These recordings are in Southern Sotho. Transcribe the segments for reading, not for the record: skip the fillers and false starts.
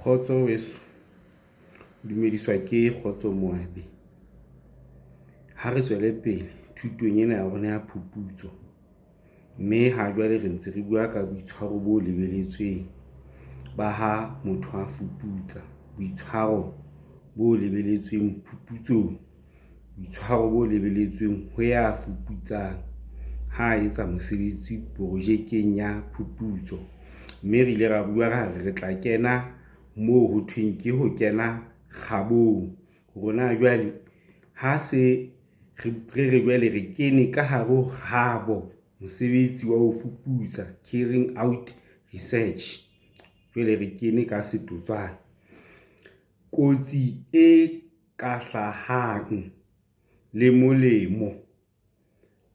Kgotso weso, o dumediswa ke Kgotso Moabi. Ha re tswele pele thutong ena ya rona ya phuputso. Mme ha jwale re ntse re bua ka boitshwaro bo lebeletsweng ba ha motho a fuputsa. Boitshwaro bo lebeletsweng phuputsong, boitshwaro bo lebeletsweng ho ya fuputsang ha etsa mosebetsi projekeng ya phuputso. Mme re ile ra bua, ra re re tla kena moo ho thweng ke ho kena kgabong. Hore na jwale ha se re re jwale re kene ka hare ho kgabo, mosebetsi wa ho fuputsa, carrying out research. Jwale re kene ka setotswana. Kotsi e ka hlahang le molemo,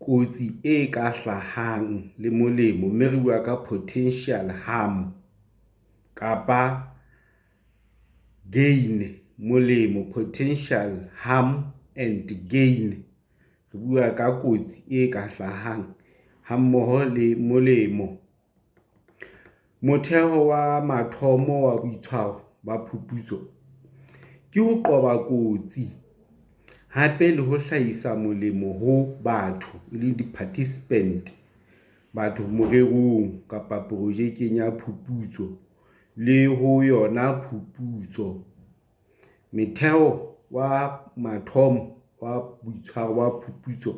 kotsi e ka hlahang le molemo, mme re bua ka potential harm kapa gain, molemo, potential harm and gain. Re bua ka kotsi e ka hlahang ha mmoho le molemo. Motheo wa mathomo wa boitshwaro ba phuputso ke ho qoba kotsi hape le ho hlahisa molemo ho batho, e leng di-participant. Batho morerong kapa projekeng ya phuputso le ho yona phuputso. Metheo wa mathomo wa boitshwaro ba phuputso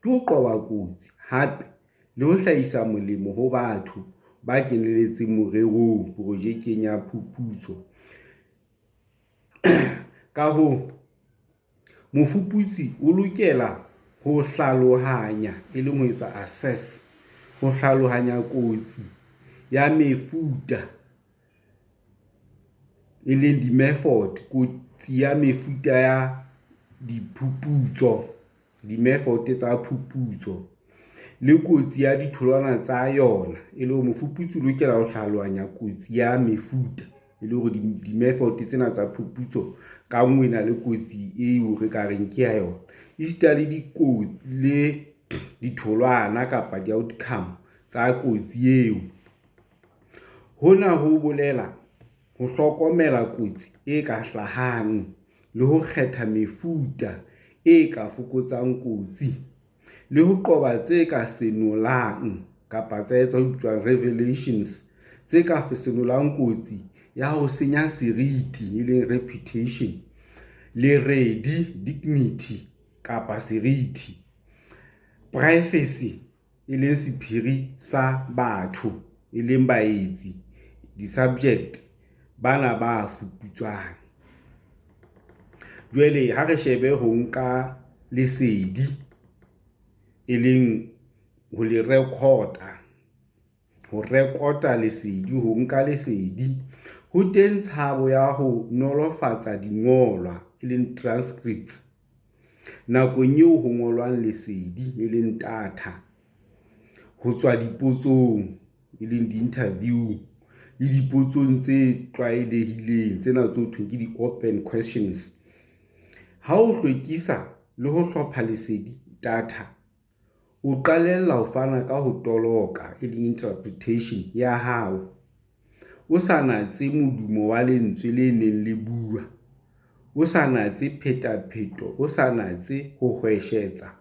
ke ho qoba kotsi hape le ho hlahisa molemo ho batho ba kenelletseng morerong projekeng ya phuputso. Ka hoo, mofuputsi o lokela ho hlalohanya, e leng ho etsa assess, ho hlalohanya kotsi ya mefuta, e leng di-method, kotsi ya mefuta ya diphuputso, di-method tsa phuputso le kotsi ya ditholwana tsa yona. E le hore mofuputsi o lokela ho hlalohanya kotsi ya mefuta, e le hore di-method tsena tsa phuputso ka nngwe e na le kotsi eo re ka reng ke ya yona. E sita le le ditholwana kapa di-outcome tsa kotsi eo. Hona ho bolela ho hlokomela kotsi e ka hlahang le ho kgetha mefuta e ka fokotsang kotsi, le ho qoba tse ka senolang kapa tsa etsa ho bitswang revelations, tse ka senolang kotsi ya ho senya seriti, e leng reputation, leredi, dignity kapa seriti, privacy, e leng sephiri sa batho, e leng baetsi, di-subject bana ba fuputswang. Jwale ha re shebe ho nka lesedi, e leng ho le record-a, ho rekota lesedi, ho nka lesedi. Ho teng tshabo ya ho nolofatsa dingolwa, e leng transcripts, nakong eo ho ngolwang lesedi, e leng data, ho tswa dipotsong, e leng di-interview-ung le dipotsong tse tlwaelehileng tsena tse ho thweng ke di-open questions. Ha o hlwekisa le ho hlopha lesedi, data, o qalella ho fana ka ho toloka, e leng interpretation ya hao, o sa natse modumo wa lentswe le neng le bua, o sa natse phetapheto, o sa natse ho hweshetsa,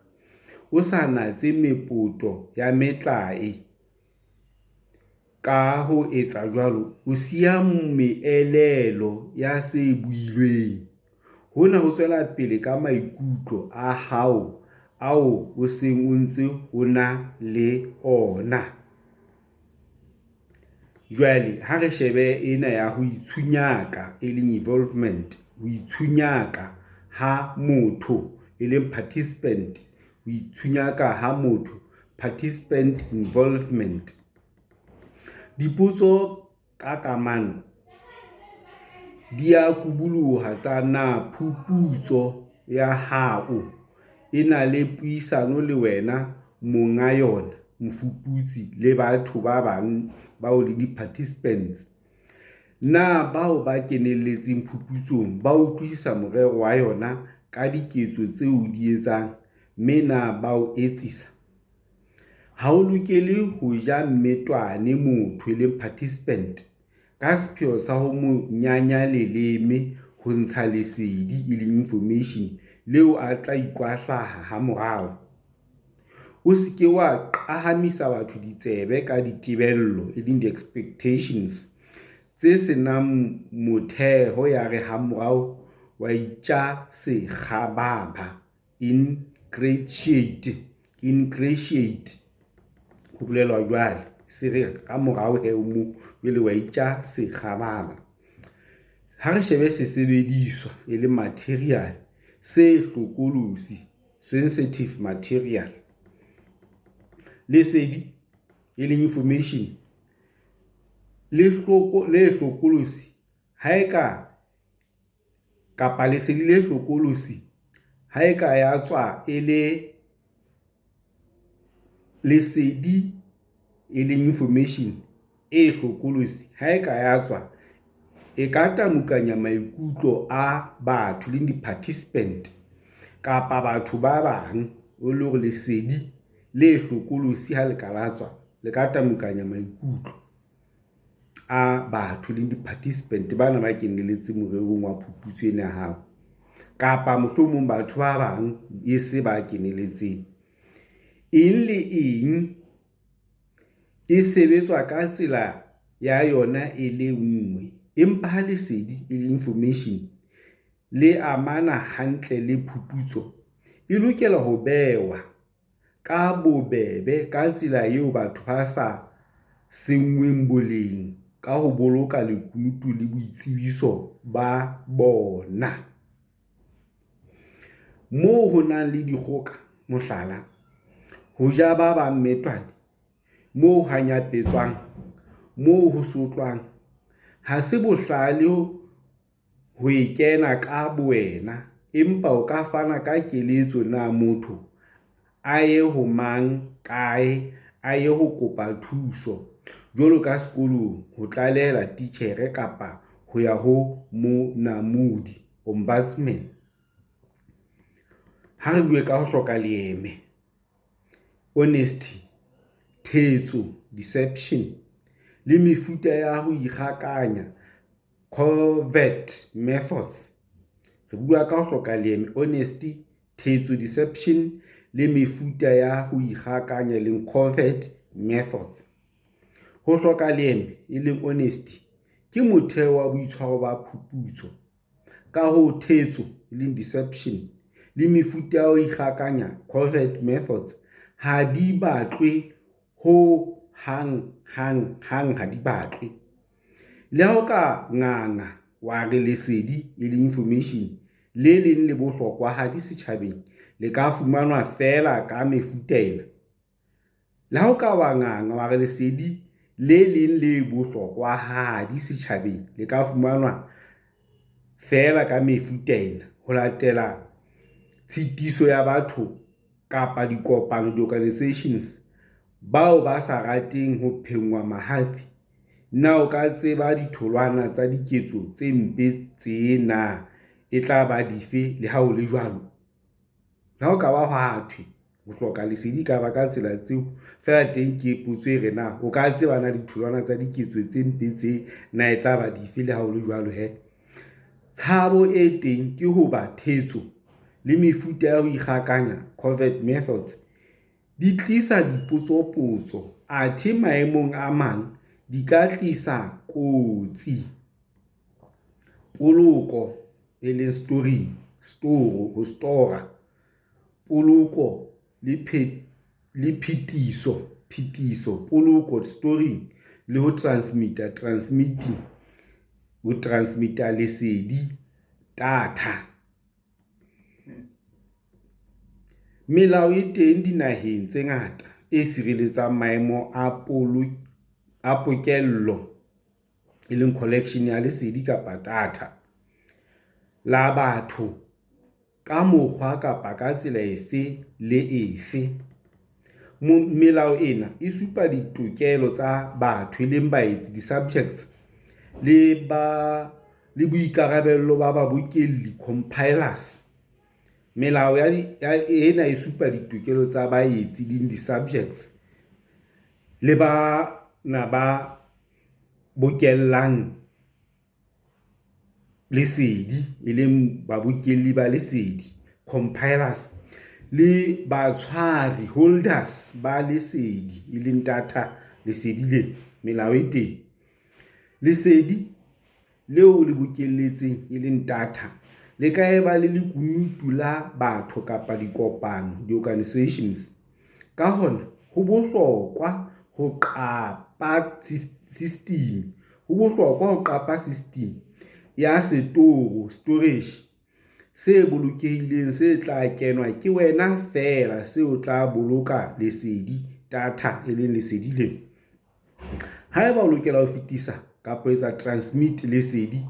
o sa natse mepoto ya metlae. Ka ho etsa jwalo, o siya meelelo ya se builweng. Hona ho tswela pele ka maikutlo a hao ao o seng o ntse o na le ona. Jwale ha re shebe ena ya ho itshunyaka, e leng involvement, ho itshunyaka ha motho, e leng participant, ho itshunyaka ha motho, participant involvement. Dipotso ka kamano di a kubuloha tsa Na phuputso ya hao e na le puisano le wena monga yona, mofuputsi, le batho ba bang bao e leng di-participants? Na bao ba kenelletseng phuputsong ba utlwisisa morero wa yona ka diketso tseo o di etsang, mme na ba o etsisa? Ha o lokele ho ja mmetwane motho, e leng participant. Ka sepheo sa ho mo nyanya leleme ho ntsha lesedi, e leng information, leo a tla ikwahlaya hamorao. O se ke wa qahamisa batho ditsebe ka ditebello, e leng di-expectations, tse se nang motheho yare hamorao wa itja sekgababa, ingratiate, ho bolelwa jwale, esere ka morao he moo jwale wa itja sekgababa. Ha re shebe sesebediswa, e leng material, se hlokolosi, sensitive material. Lesedi, e leng information, le hlokolosi ha e ka kapa lesedi le hlokolosi ha e ka ya tswa e le lesedi, e leng information, e hlokolosi ha e ka ya tswa, e ka tamukanya maikutlo a batho, leng di-participant kapa batho ba bang, e le hore lesedi le hlokolosi ha le ka la tswa le ka tamukanya maikutlo a batho leng di-participant bana ba kenelletseng morerong wa phuputso ena ya hao, kapa mohlomong batho ba bang e se ba kenelletseng. Eng le eng e sebetswa ka tsela ya yona e le nngwe, empa ha lesedi, e leng information, le amana hantle le phuputso, e lokela ho behwa ka bobebe ka tsela eo batho ba sa senngweng boleng ka ho boloka lekunutu la boitsebiso ba bona. Moo ho nang le dikgoka, mohlala, ho ja ba bang mmetwane, moo ho hanyapetswang, moo ho sotlwang, ha se bohlale ho e kena ka bowena, empa o ka fana ka keletso na motho a ye ho mang, kae, a ye ho kopa thuso, jwalo ka sekolong ho tlalehela titjhere kapa ho ya ho Monamodi, Ombudsman. Ha re bue ka ho hloka leeme, honesty, thetso, deception, le mefuta ya ho ikgakanya, covert methods. Re bua ka ho hloka leeme, honesty, thetso, deception, le mefuta ya ho ikgakanya, e leng covert methods. Ho hloka leeme, e leng honesty, ke motheo wa boitshwaro ba phuputso. Ka hoo, thetso, e leng deception, le mefuta ya ho ikgakanya, covert methods, ha di batlwe ho hang, hang, hang ha di batlwe. Le ha o ka nganga wa re lesedi, e leng information, le leng le bohlokwahadi setjhabeng le ka fumanwa feela ka mefuta ena. Le ha o ka wa nganga wa re lesedi le leng le bohlokwahadi setjhabeng le ka fumanwa feela ka mefuta ena, ho latela tshitiso ya batho kapa dikopano, di-organisations, bao ba sa rateng ho phengwa mahafi, na o ka tseba ditholwana tsa diketso tse mpe tsee na e tla ba dife le ha ho le jwalo? Le ha o ka ba hwa thwe ho hloka lesedi e ka ba ka tsela tseo, feela teng ke potso e re na o ka tseba na ditholwana tsa diketso tse mpe tse na e tla ba dife le ha ho le jwalo he? Tshabo e teng ke hoba thetso le mefuta ya ho ikgakanya, covert methods, di tlisa dipotsopotso, athe maemong a mang di ka tlisa kotsi. Poloko, e leng storing, setoro, ho stora, poloko le phetiso, phetiso, poloko, storing, le ho transmit-a, transmitting, ho transmit-a lesedi, data. Melao e teng dinaheng tse ngata e sireletsang maemo a pokello, e leng collection ya lesedi kapa data, la batho ka mokgwa kapa ka tsela efe le efe. Melao ena e supa ditokelo tsa batho, e leng baetsi, di-subjects, le boikarabelo ba babokelli, compilers. Melao ena e supa ditokelo tsa baetsi, leng di-subjects, le bana ba bokellang lesedi, e leng babokelli ba lesedi, compilers, le batshwari, holders, ba lesedi, e leng data, lesedi lena, melao e teng. Lesedi leo o le bokelletseng, e leng data, le ka eba le lekunutu la batho kapa dikopano, di-organisations. Ka hona, ho bohlokwa ho qapa system ya setoro, storage, se bolokehileng, se tla kenwa ke wena feela se tla boloka lesedi, data, e leng lesedi lena. Ha eba o lokela ho fetisa kapa ho etsa transmit lesedi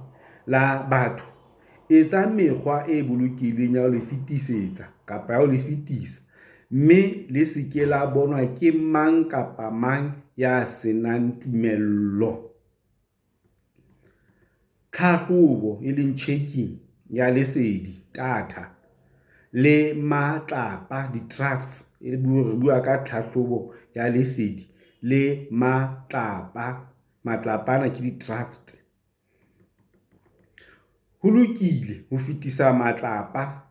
la batho, etsa mekgwa e bolokehileng ya ho le fetisetsa kapa ya ho le fetisa, mme le se ke la bonwa ke mang kapa mang ya se nang tumello. Tlhahlobo, e leng checking, ya lesedi, data, le matlapa, di-drafts, re bua ka tlhahlobo ya lesedi le matlapa. Matlapa ana ke di-drafts. Ho lokile ho fetisa matlapa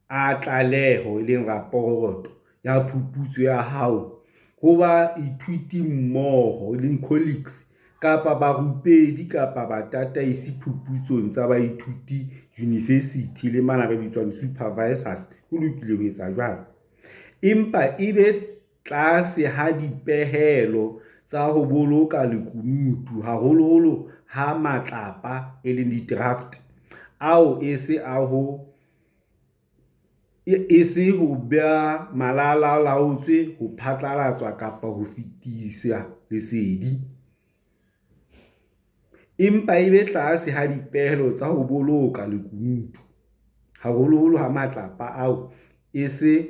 a tlaleho, e leng raporoto ya phuputso ya hao ho baithutimmoho, e leng colleagues, kapa barupedi kapa batataisi phuputsong tsa baithuti yunivesithi, e leng bana ba bitswang di-supervisors. Ho lokile ho etsa jwalo, empa e be tlase ga dipehelo tsa ho boloka lekunutu, haholoholo ha matlapa, e leng di-draft, ao e se a ho ba malala-a-laotswe ho phatlalatswa kapa ho fetisa lesedi. Empa e be tlase ga dipehelo tsa ho boloka lekunutu, haholoholo ha matlapa ao e se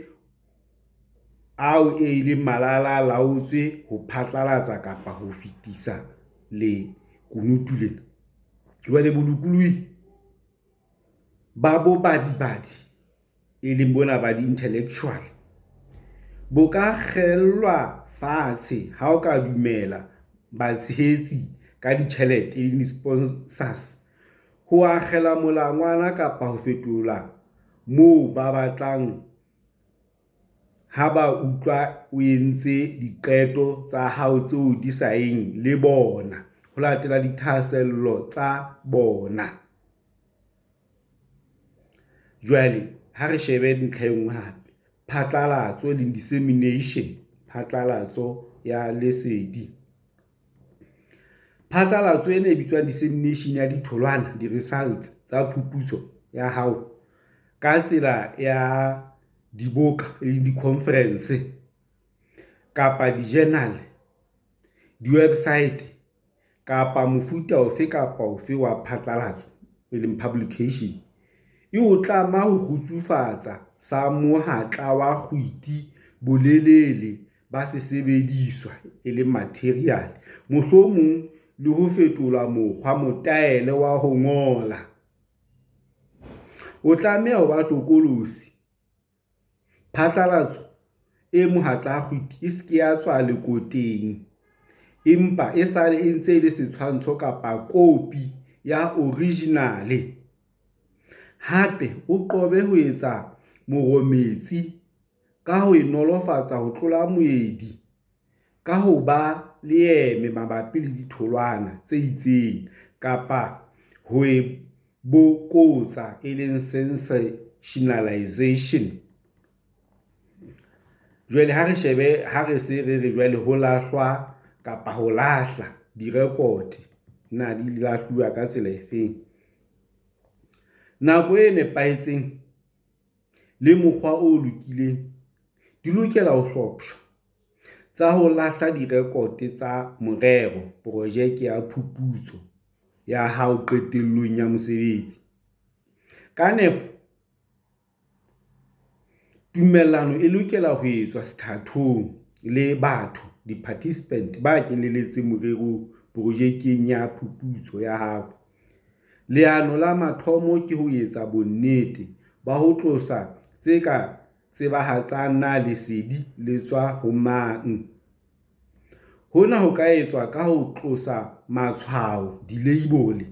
ao e leng malala-a-laotswe ho phatlalatsa kapa ho fetisa lekunutu lena. Jwale bolokolohi ba bobadibadi, e leng bona ba di-intellectual, bo ka kgellwa fatshe ha o ka dumella batshehetsi ka ditjhelete, e leng di-sponsors, ho akgela molangwana kapa ho fetola moo ba batlang ha ba utlwa o entse diqeto tsa hao tseo di sa yeng le bona, ho latela dithahasello tsa bona. Jwale ha re shebe ntlha e nngwe hape, phatlalatso e leng dissemination, phatlalatso ya lesedi. Phatlalatso ena e bitswang dissemination ya ditholwana, di-results tsa phuputso ya hao ka tsela ya diboka, e leng di-conference kapa di-journal, di-website kapa mofuta ofe kapa ofe wa phatlalatso, e leng publication, e o tlama ho kgutsufatsa sa mohatla wa kgwiti bolelele ba sesebediswa, e leng materiale, mohlomong le ho fetola mokgwa, motaele, wa ho ngola. O tlameha ho ba hlokolosi phatlalatso e mohatlakgwiti e se ke ya tswa lekoteng, empa e sale e ntse e le setshwantsho kapa kopi ya originale. Hape, o qobe ho etsa morometsi ka ho e nolofatsa ho tlola moedi ka ho ba leeme mabapi le ditholwana tse itseng kapa ho e bokotsa, e leng sensationalisation. Jwale ha re shebe, ha re se re re jwale ho lahlwa kapa ho lahla direkoto na di lahluwa ka tsela efeng? Nako e nepahetseng le mokgwa o lokileng di lokela ho hloptjhwa tsa ho lahla direkoto tsa morero, projeke ya phuputso ya hao qetellong ya mosebetsi. Ka nepo, tumellano e lokela ho etswa sethathong le batho, di-participant, ba kenelletseng morerong, projekeng ya phuputso ya hao. Leano la mathomo ke ho etsa bonnete ba ho tlosa tse ka tsebahatsang na lesedi le tswa ho mang. Hona ho ka etswa ka ho tlosa matshwao, dileibole,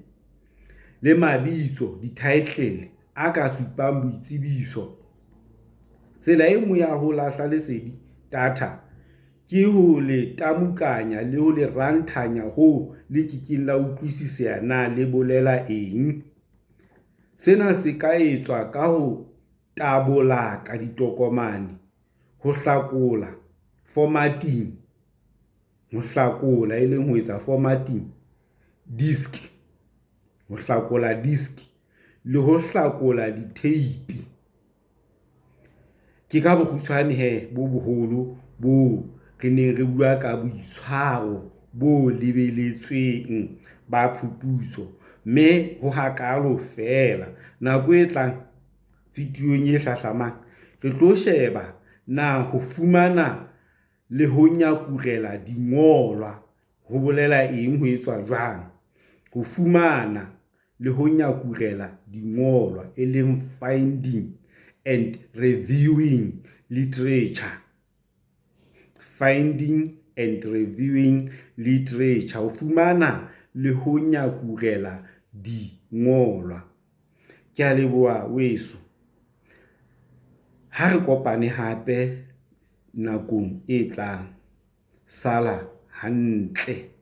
le mabitso, dithaetlele, a ka supang boitsebiso. Tsela e nngwe ya ho lahla lesedi, data, ke ho le tamukanya le ho le ranthanya hoo le ke keng la utlwisiseha na le bolela eng. Sena se ka etswa ka ho tabolaka ditokomane, ho hlakola, formatting, ho hlakola, e leng ho etsa formatting, disk, ho hlakola disk le ho hlakola ditheipi. Ke ka bokgutshwane hee bo boholo boo re neng re bua ka boitshwaro bo lebeletsweng ba phuputso, mme ho hakaalo feela. Nako e tlang videong e hlahlamang re tlo sheba na ho fumana le ho nyakurela dingolwa ho bolela eng, ho etswa jwang. Ho fumana le ho nyakurela dingolwa, e leng finding and reviewing literature. Finding and reviewing literature, ho fumana le ho nyakurela dingolwa. Ke a leboha weso. Ha re kopane hape nakong e tlang. Sala hantle.